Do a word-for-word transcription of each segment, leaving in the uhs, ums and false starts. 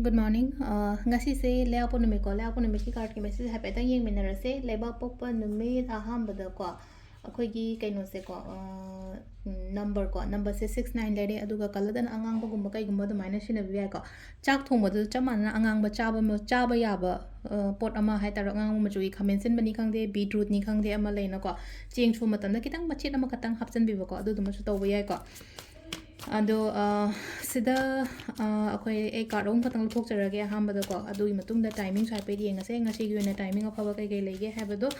Good morning. ꯑ, ꯉꯁꯤꯁꯦ ꯂꯩꯕꯥꯛꯄꯣꯛꯄ ꯅꯨꯃꯤꯠꯀꯣ, ꯂꯩꯕꯥꯛꯄꯣꯛꯄ ꯅꯨꯃꯤꯠꯀꯤ cardꯀꯤ message ꯍꯥꯏꯐꯦꯠꯇꯪ ꯌꯦꯡꯃꯤꯟꯅꯔꯁꯦ꯫ ꯂꯩꯕꯥꯛꯄꯣꯛꯄ ꯅꯨꯃꯤꯠ ꯑꯍꯥꯟꯕꯗꯀꯣ, ꯑꯩꯈꯣꯏꯒꯤ ꯀꯩꯅꯣꯁꯦꯀꯣ, ꯑ, ꯎꯝ, numberꯀꯣ, numberꯁꯦ six nine ꯂꯩꯔꯦ, ꯑꯗꯨꯒ colourꯗꯅ ꯑꯉꯥꯡꯕꯒꯨꯝꯕ ꯀꯩꯒꯨꯝꯕ ꯑꯗꯨꯃꯥꯏꯅ ꯁꯤꯖꯤꯟꯅꯕꯤꯕ ꯌꯥꯏꯀꯣ꯫ ꯆꯥꯛ ꯊꯣꯡꯕꯗꯁꯨ ꯆꯞ ꯃꯥꯟꯅꯅ ꯑꯉꯥꯡꯕ ꯆꯥꯕ ꯃ-, ꯆꯥꯕ ꯌꯥꯕ, ꯑ, ꯄꯣꯠ ꯑꯃ ꯍꯥꯏꯇꯥꯔꯦ, ꯑꯉꯥꯡꯕ ꯃꯆꯨꯒꯤ ꯈꯥꯃꯦꯟ ꯑꯁꯤꯟꯕꯅꯤ ꯈꯪꯗꯦ, beetrootꯅꯤ ꯈꯪꯗꯦ, ꯑꯃ ꯂꯩꯅꯀꯣ, ꯆꯦꯡ ꯁꯨꯕ ꯃꯇꯝꯗ ꯈꯤꯇꯪ ꯃꯆꯦꯠ ꯑꯃꯈꯛꯇꯪ ꯍꯥꯞꯆꯤꯟꯕꯤꯕꯀꯣ, ꯑꯗꯨꯗꯨꯃꯁꯨ ꯇꯧꯕ ꯌꯥꯏꯀꯣ꯫ ꯑꯗꯣ, ꯑ, ꯁꯤꯗ, ꯑ, ꯑꯩꯈꯣꯏ, ꯑꯩ card ꯑꯍꯨꯝ ꯈꯛꯇꯪ ꯂꯧꯊꯣꯛꯆꯔꯒꯦ ꯑꯍꯥꯟꯕꯗꯀꯣ, ꯑꯗꯨꯒꯤ ꯃꯇꯨꯡꯗ timingꯁꯨ ꯍꯥꯏꯐꯦꯠ ꯌꯦꯡꯉꯁꯦ, ꯉꯁꯤꯒꯤ ꯑꯣꯏꯅ timing ꯑꯐꯕ ꯀꯩ ꯀꯩ ꯂꯩꯒꯦ ꯍꯥꯏꯕꯗꯣ,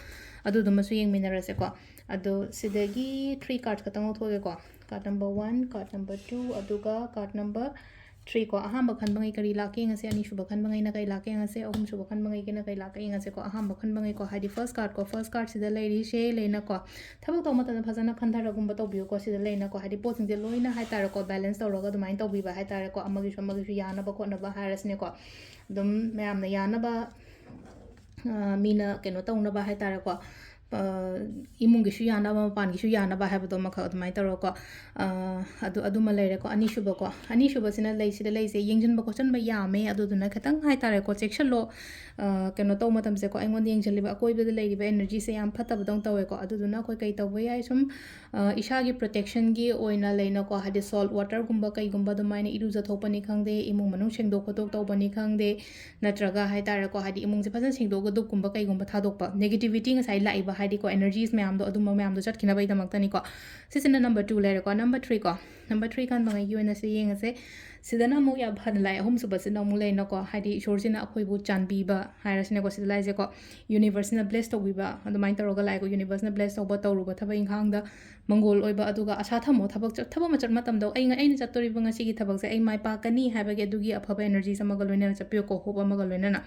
ꯑꯗꯨꯗꯨꯃꯁꯨ ꯌꯦꯡꯃꯤꯟꯅꯔꯁꯦꯀꯣ꯫ ꯑꯗꯣ ꯁꯤꯗꯒꯤ three card ꯈꯛꯇꯪ ꯂꯧꯊꯣꯛꯑꯒꯦꯀꯣ꯫ Card number one, card number two, ꯑꯗꯨꯒ card number three ꯀꯣ꯫ ꯑꯍꯥꯟꯕ ꯈꯟꯕꯉꯩ ꯀꯔꯤ ꯂꯥꯛꯀꯦ ꯌꯦꯡꯉꯁꯦ, ꯑꯅꯤꯁꯨꯕ ꯈꯟꯕꯉꯩꯅ ꯀꯔꯤ ꯂꯥꯛꯀꯦ ꯌꯦꯡꯉꯁꯦ, ꯑꯍꯨꯝꯁꯨꯕ ꯈꯟꯕꯉꯩꯒꯤꯅ ꯀꯔꯤ ꯂꯥꯛꯀꯦ ꯌꯦꯡꯉꯁꯦꯀꯣ꯫ ꯑꯍꯥꯟꯕ ꯈꯟꯕꯉꯩꯀꯣ, ꯍꯥꯏꯗꯤ first card ꯀꯣ, first cardꯁꯤꯗ ꯂꯩꯔꯤꯁꯦ ꯂꯩꯅꯀꯣ, ꯊꯕꯛ ꯇꯧꯕ ꯃꯇꯝꯗ ꯐꯖꯅ ꯈꯟꯊꯔꯒꯨꯝꯕ ꯇꯧꯕꯤꯌꯨꯀꯣ꯫ ꯁꯤꯗ ꯂꯩꯅꯀꯣ, ꯍꯥꯏꯗꯤ ꯄꯣꯠꯁꯤꯡꯁꯦ ꯂꯣꯏꯅ ꯍꯥꯏꯇꯥꯔꯦꯀꯣ, balance ꯇꯧꯔꯒ ꯑꯗꯨꯃꯥꯏꯅ ꯇꯧꯕꯤꯕ ꯍꯥꯏꯇꯥꯔꯦꯀꯣ, ꯑꯃꯒꯤꯁꯨ ꯑꯃꯒꯤꯁꯨ ꯌꯥꯅꯕ ꯈꯣꯠꯅꯕ ꯍꯥꯏꯔꯁꯤꯅꯦꯀꯣ, ꯑꯗꯨꯝ ꯃꯌꯥꯝꯅ ꯌꯥꯅꯕ, ꯑ, ꯃꯤꯅ ꯀꯩꯅꯣ ꯇꯧꯅꯕ ꯍꯥꯏꯇꯥꯔꯦꯀꯣ, ꯑ, ꯏꯃꯨꯡꯒꯤꯁꯨ ꯌꯥꯅꯕ, ꯃꯄꯥꯟꯒꯤꯁꯨ ꯌꯥꯅꯕ ꯍꯥꯏꯕꯗꯣ ꯑꯃꯈꯛ ꯑꯗꯨꯃꯥꯏꯅ ꯇꯧꯔꯒꯀꯣ꯫ ꯑ, ꯑꯗꯨ, ꯑꯗꯨꯃ ꯂꯩꯔꯦꯀꯣ꯫ ꯑꯅꯤꯁꯨꯕꯀꯣ, ꯑꯅꯤꯁꯨꯕꯁꯤꯅ ꯂꯩꯁꯤꯗ ꯂꯩꯁꯦ ꯌꯦꯡꯁꯤꯟꯕ ꯈꯣꯠꯆꯟꯕ ꯌꯥꯝꯃꯦ, ꯑꯗꯨꯗꯨꯅ ꯈꯤꯇꯪ ꯍꯥꯏꯇꯥꯔꯦꯀꯣ, ꯆꯦꯛꯁꯤꯜꯂꯣ꯫ ꯑ, ꯀꯩꯅꯣ ꯇꯧꯕ ꯃꯇꯝꯁꯦꯀꯣ, ꯑꯩꯉꯣꯟꯗ ꯌꯦꯡꯁꯤꯜꯂꯤꯕ ꯑꯀꯣꯏꯕꯗ ꯂꯩꯔꯤꯕ energyꯁꯦ ꯌꯥꯝ ꯐꯠꯇꯕꯗꯧꯅ ꯇꯧꯋꯦꯀꯣ꯫ ꯑꯗꯨꯗꯨꯅ ꯑꯩꯈꯣꯏ ꯀꯩ ꯇꯧꯕ ꯌꯥꯏ, ꯁꯨꯝ, ꯑ, ꯏꯁꯥꯒꯤ protectionꯒꯤ ꯑꯣꯏꯅ ꯂꯩꯅꯀꯣ, ꯍꯥꯏꯗꯤ salt waterꯒꯨꯝꯕ ꯀꯩꯒꯨꯝꯕ ꯑꯗꯨꯃꯥꯏꯅ ꯏꯔꯨꯖꯊꯣꯛꯄꯅꯤ ꯈꯪꯗꯦ, ꯏꯃꯨꯡ ꯃꯅꯨꯡ ꯁꯦꯡꯗꯣꯛ ꯈꯣꯠꯇꯣꯛ ꯇꯧꯕꯅꯤ ꯈꯪꯗꯦ, ꯅꯠꯇ꯭ꯔꯒ ꯍꯥꯏꯇꯥꯔꯦꯀꯣ, ꯍꯥꯏꯗꯤ ꯏꯃꯨꯡꯁꯦ ꯐꯖꯅ ꯁꯦꯡꯗꯣꯛꯑꯒ ꯙꯨꯞꯀꯨꯝꯕ ꯀꯩꯒꯨꯝꯕ ꯊꯥꯗꯣꯛꯄ, negativity ꯉꯁꯥꯏ ꯂꯥꯛꯏꯕ, ꯍꯥꯏꯗꯤꯀꯣ, energies ꯃꯌꯥꯝꯗꯣ, ꯑꯗꯨꯝꯕ ꯃꯌꯥꯝꯗꯣ ꯆꯠꯈꯤꯅꯕꯒꯤꯗꯃꯛꯇꯅꯤꯀꯣ꯫ ꯁꯤꯁꯤꯅ number two ꯂꯩꯔꯦꯀꯣ꯫ Number three ꯀꯣ, number three ꯈꯟꯕꯉꯩꯒꯤ ꯑꯣꯏꯅ ꯁꯤ ꯌꯦꯡꯉꯁꯦ꯫ ꯁꯤꯗꯅ ꯑꯃꯨꯛ ꯌꯥꯝ ꯐꯅ ꯂꯥꯛꯑꯦ꯫ ꯑꯍꯨꯝꯁꯨꯕꯁꯤꯅ ꯑꯃꯨꯛ ꯂꯩꯅꯀꯣ, ꯍꯥꯏꯗꯤ ꯏꯁꯣꯔꯁꯤꯅ ꯑꯩꯈꯣꯏꯕꯨ ꯆꯥꯟꯕꯤꯕ ꯍꯥꯏꯔꯁꯤꯅꯦꯀꯣ, ꯁꯤꯗ ꯂꯥꯛꯏꯁꯦꯀꯣ, universeꯁꯤꯅ bless ꯇꯧꯕꯤꯕ, ꯑꯗꯨꯃꯥꯏꯅ ꯇꯧꯔꯒ ꯂꯥꯛꯑꯦꯀꯣ꯫ Universeꯅ bless ꯇꯧꯕ, ꯇꯧꯔꯨꯕ ꯊꯕꯛ ꯏꯪꯈꯥꯡꯗ ꯃꯪꯒꯣꯜ ꯑꯣꯏꯕ, ꯑꯗꯨꯒ ꯑꯁꯥ ꯊꯝꯃꯣ꯫ ꯊꯕꯛ ꯆꯠ-, ꯊꯕꯛ ꯑꯃ ꯆꯠꯄ ꯃꯇꯝꯗ ꯑꯩ, ꯑꯩꯅ ꯆꯠꯇꯣꯔꯤꯕ ꯉꯁꯤꯒꯤ ꯊꯕꯛꯁꯦ ꯑꯩ ꯃꯥꯏ ꯄꯥꯛꯀꯅꯤ ꯍꯥꯏꯕꯒꯤ ꯑꯗꯨꯒꯤ ꯑꯐꯕ energies ꯑꯃꯒ ꯂꯣꯏꯅꯅ ꯆꯠꯄꯤꯌꯨꯀꯣ, hope ꯑꯃꯒ ꯂꯣꯏꯅꯅ꯫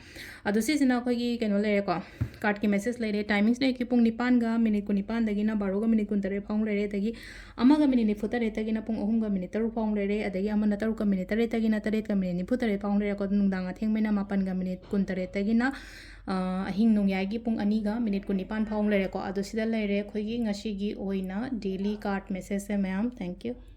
ꯑꯗꯣ ꯁꯤꯁꯤꯅ ꯑꯩꯈꯣꯏꯒꯤ ꯀꯩꯅꯣ ꯂꯩꯔꯦꯀꯣ, cardꯀꯤ message ꯂꯩꯔꯦ꯫ Timingꯁꯤꯅ ꯑꯌꯨꯛꯀꯤ ꯄꯨꯡ ꯅꯤꯄꯥꯟꯒ minute ꯀꯨꯟꯅꯤꯄꯥꯟꯗꯒꯤꯅ ꯕꯥꯔꯣꯒ minute ꯀꯨꯟꯇꯔꯦꯠ ꯐꯥꯎ ꯂꯩꯔꯦ, ꯑꯗꯒꯤ ꯑꯃꯒ minute ꯅꯤꯐꯨ ꯇꯔꯦꯠꯇꯒꯤꯅ ꯄꯨꯡ ꯑꯍꯨꯝꯒ minute ꯇꯔꯨꯛ ꯐꯥꯎ ꯂꯩꯔꯦ, ꯑꯗꯒꯤ ꯑꯃꯅ ꯇꯔꯨꯛꯀ minute ꯇꯔꯦꯠꯇꯒꯤꯅ ꯇꯔꯦꯠꯀ minute ꯅꯤꯐꯨ ꯇꯔꯦꯠ ꯐꯥꯎ ꯂꯩꯔꯦꯀꯣ꯫ ꯑꯗꯨ ꯅꯨꯡꯗꯥꯡ ꯑꯊꯦꯡꯕꯩꯅ ꯃꯥꯄꯟꯒ minute ꯀꯨꯟꯇꯔꯦꯠꯇꯒꯤꯅ, ꯑ, ꯑꯍꯤꯡ ꯅꯣꯡꯌꯥꯏꯒꯤ ꯄꯨꯡ ꯑꯅꯤꯒ minute ꯀꯨꯟꯅꯤꯄꯥꯟ ꯐꯥꯎ ꯂꯩꯔꯦꯀꯣ꯫ ꯑꯗꯣ ꯁꯤꯗ ꯂꯩꯔꯦ ꯑꯩꯈꯣꯏꯒꯤ ꯉꯁꯤꯒꯤ ꯑꯣꯏꯅ daily card messageꯁꯦ ꯃꯌꯥꯝ꯫ Thank you꯫